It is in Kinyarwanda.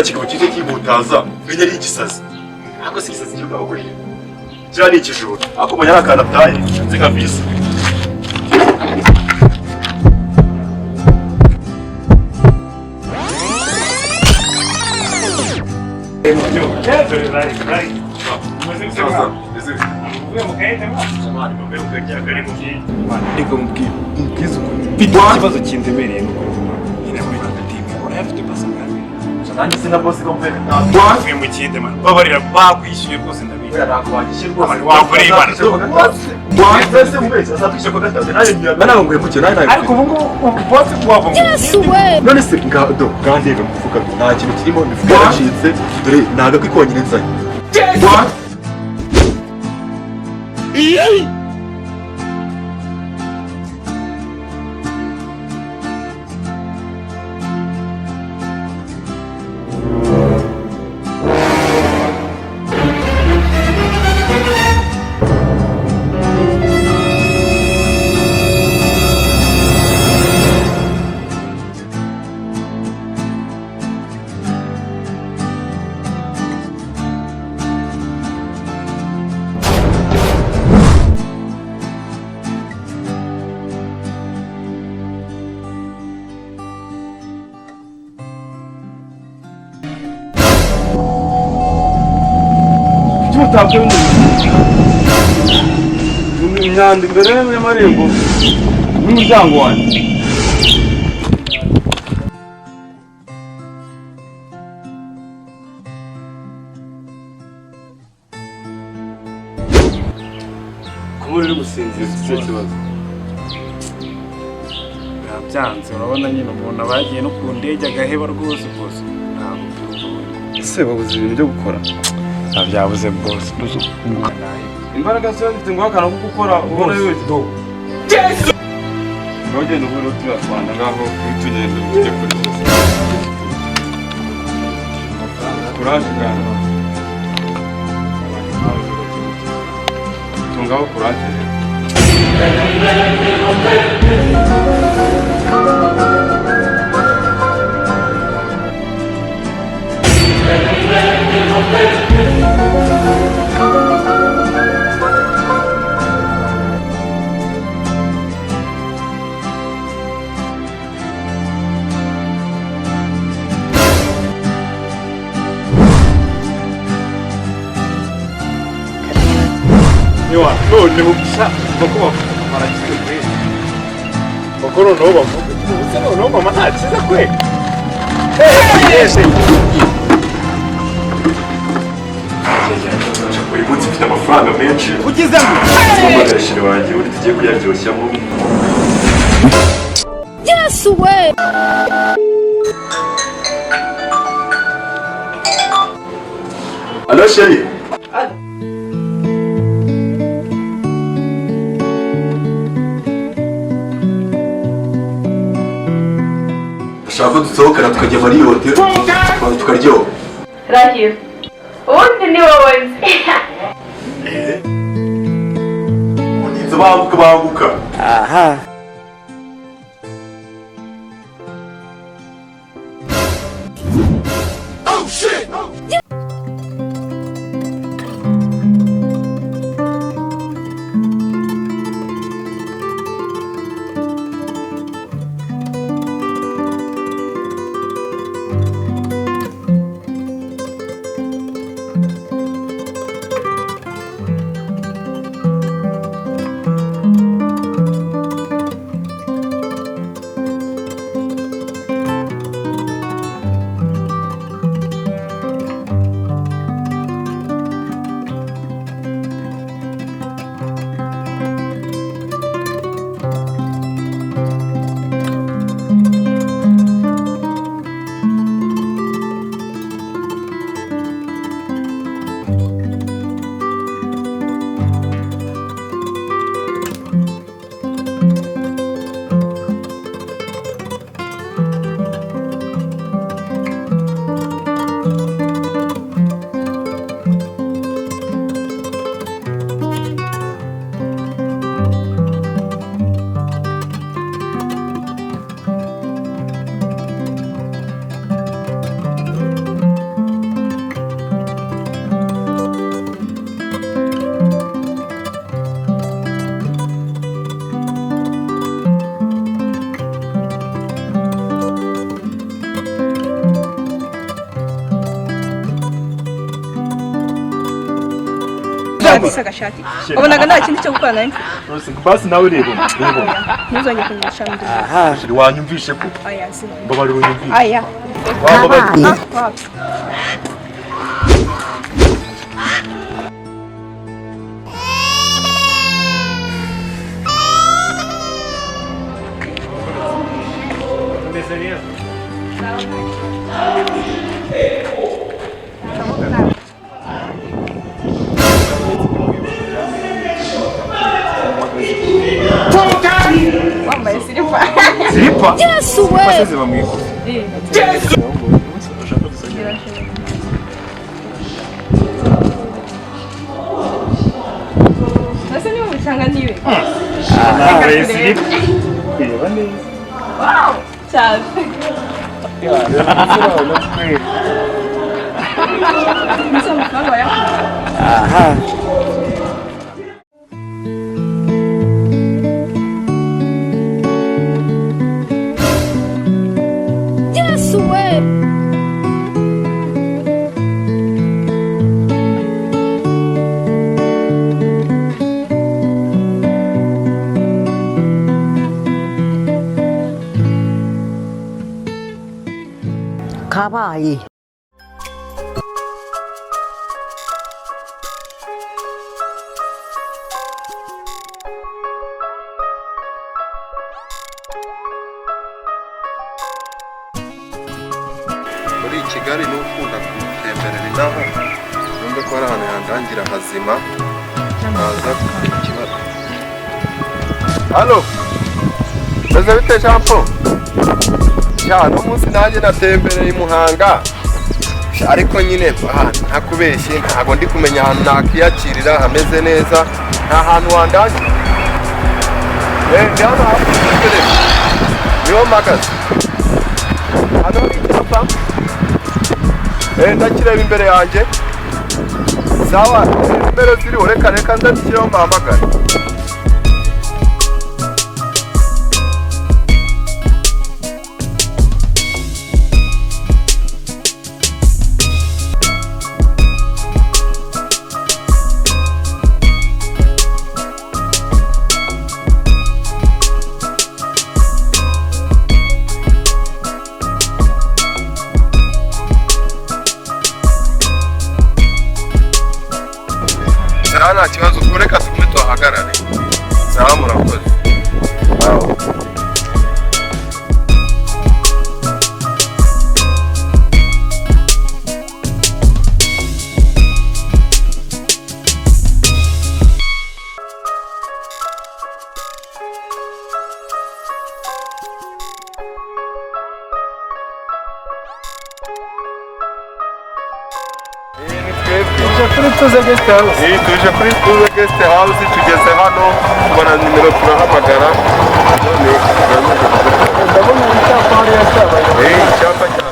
Kiriya kigabo kije kihutaza menya ari igisazi. Ariko si igisazi cyo abagore. Kiriya ni ikijura. Ariko menya ari akantu ataye nzi nka visi. Reka mubwize ukuri, mfite ikibazo kindemereye nuko nyine muri koperative urayafite basi bwa. Nanjye sina bosi ko mvuye. Mvuye mu kindi man, babarira bakwishyuye rwose ndabizi. Oya, ntabwo wagishyira rwose. Wakoreye Imana. Wese mubeshya azatwishyura kwa gatanu, nanjye ntabwo nguhemukiye, nanjye ntabwo. Ariko ubu ngubu bosi wava mu kindi. None se nga do ngandebe mu mufuka nta kintu kirimo, imifuka yaracitse, dore ni agakwi konyine nzanye. Kuki mutakora imyanda imbere y'amarembo y'umuryango wanjye? Kuba uri gusinzira icyo kibazo. Biba byanze, urabona nyine umuntu aba yagiye no ku ndege agaheba rwose rwose ntabwo byumva. Ese babuze ibintu byo gukora? Biba byabuze bwose. Imbaraga ziba zifite ngo akantu ko gukora ubona yose. Ngaho genda uhure turiya Rwanda, ngaho tugenda tujye kuri zose. Kuraje kandi. Tungaho kuraje rero. Noneho gusa bako bavuga mama arakize kweli, bako noneho bavuga ubuse noneho mama ntakize kweli. Uyu munsi mfite amafaranga menshi. Ugeze ngo Mpamagara shiri wanjye ubundi tugiye kuyaryoshamo. Yes we. Alo sheri. Ndashaka ko dusohokana tukajya muri iyo hoteli tukabanza tukaryoha. Rahira, ubundi ni wowe nzi. Ubundi banguka banguka. Agashati se agashati. Wabonaga nta kindi cyo gukora nari mfite. Rwose basi nawe reba, reba. Ntuzongere kunyisha ndi. Chérie, wanyumvishe ko Aya sinumva. Mbabarira unyumvishe. Aya. Wambabarira. Ah, wapi. Umeze neza. Wambaye silipa. Silipa. Yesu we. Ziba mu ikofi. Ese niba umucanga niwe. Nambaye silipa. Reba neza. Wow. Cyane. Ese amafaranga wayakuye. Yesu we. Kabaye. Muri Kigali ni ukunda gutemberera inaha, numve ko hari ahantu handangira hazima ntaza kugira ikibazo. Halo, meze bite Jean Paul? Ya, no munsi nanjye natembereye i Muhanga, ariko nyine aha, ntakubeshye ntabwo ndi kumenya ahantu nakwiyakirira hameze neza, nta hantu wandangira. Ndi hano hafi y'imbere, niho mpagaze. Hano hari icyapa. Ndakireba imbere yanjye. Sawa, nimero ziriho, reka reka ndazishyireho mpamagare. Sawa, nta kibazo, ubwo reka tugume tuhahagarare. Sawa, murakoze. Wow. Ni twebwe. Tuje kuri Tuze Guest House. Tuje kuri Tuze Guest House, tugeze hano tubona nimero turahamagara, none Ndabona icyapa hariya cyabaye. Icyapa cya